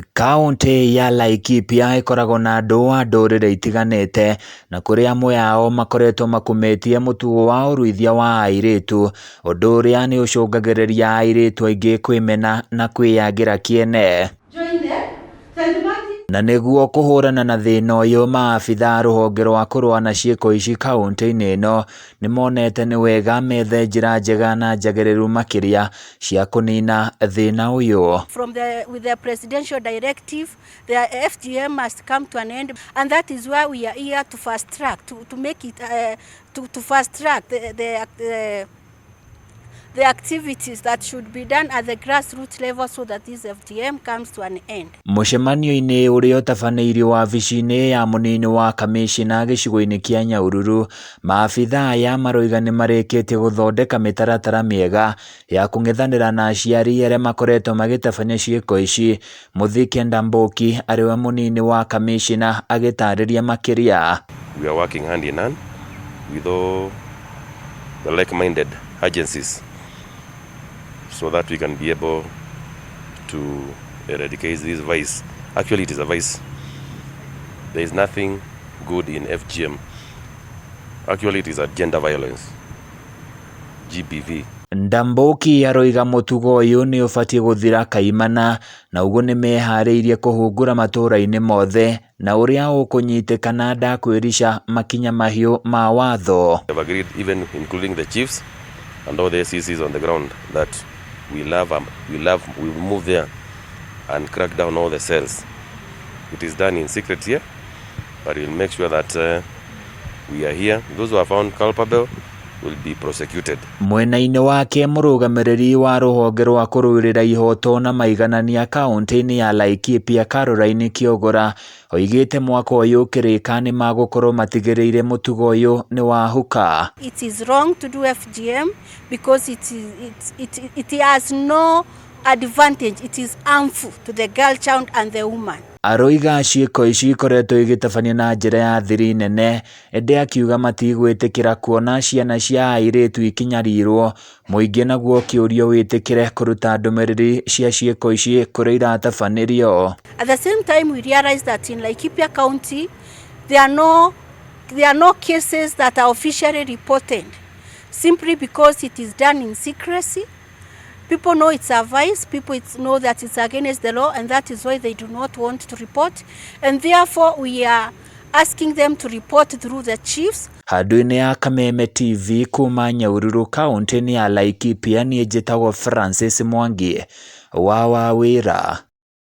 Kauntĩ ya Laikipia ĩkoragwo na andũ a ndũrĩrĩ itiganĩte, na kũrĩ amwe ao makoretwo makumĩtie mũtugo wa ũruithia wa airĩtu, ũndũ ũrĩa nĩ ũcũngagĩrĩria airĩtu aingĩ kwĩmena na kwĩyagĩra kĩene. Na nĩguo kũhũrana na thĩna ũyũ, maabitha a rũhonge rwa kũrũa na ciĩko ici kauntĩ-inĩ ĩno nĩmonete nĩ wega methe njĩra njega na njagĩrĩru makĩria cia kũnina thĩna ũyũ. From the with the presidential directive, the FGM must come to an end, and that is why we are here to fast track, to make it, to fast track the activities that should be done at the grassroots level so that this FGM comes to an end. Mũcemanio-inĩ ũrĩa ũtabanĩirio wabici-inĩ ya mũnini wa kamĩcina gĩcigo-inĩ kĩa Nyahururu, maabitha aya maroiga nĩmarĩkĩtie gũthondeka mĩtaratara mĩega ya kũng'ethanĩra na aciari arĩa makoretwo magĩtabania ciĩko ici. Mũthike Ndambuki arĩwe mũnini wa kamĩcina agĩtarĩria makĩria. We are working hand in hand with all the like-minded agencies so that we can be able to eradicate this vice. Actually, it is a vice. There is nothing good in FGM. Actually, it is a gender violence, GBV. Ndambuki aroiga mũtugo ũyũ nĩ ũbatiĩ gũthira kaimana na ũguo nĩmeharĩirie kũhungura matũra-inĩ mothe na ũrĩa ũkũnyitĩkana ndakwĩrica makinya mahiũ ma watho. We have agreed, even including the chiefs and all the ACCs on the ground, that we love, we love, we will move there and crack down all the cells. It is done in secret here, but we'll make sure that we are here. Those who are found culpable will be prosecuted. Mwena-inĩ wake, mũrũgamĩrĩri wa rũhonge rwa kũrũĩrĩra ihoto na maiganania kauntĩ-inĩ ya Laikipia, Caroline Kĩogora, oigĩte mwaka ũyũ ũkĩrĩka nĩ magũkorwo matigĩrĩire mũtugo ũyũ nĩ wahuka. It is wrong to do FGM because it, is, it, it, it has no advantage. It is harmful to the girl child and the woman. Aroiga ciĩko ici ikoretwo igĩtabanio na njĩra ya thiri nene, ĩndĩ akiuga matigwĩtĩkĩra kuona ciana cia airĩtu ikinyarirwo, mũingĩ naguo ũkĩũrio wĩtĩkĩre kũruta ndũmĩrĩri cia ciĩko ici kũrĩa iratabanĩrio. At the same time, we realize that in Laikipia County, there are no cases that are officially reported, simply because it is done in secrecy. People know it's a vice, people know that it's against the law, and that is why they do not want to report. And therefore, we are asking them to report through the chiefs. Handũ-inĩ ya Kameme TV kuma Nyahururu, kaunti-inĩ ya Laikipia, niĩ njĩtagwo Francis Mwangi wa Wawĩra.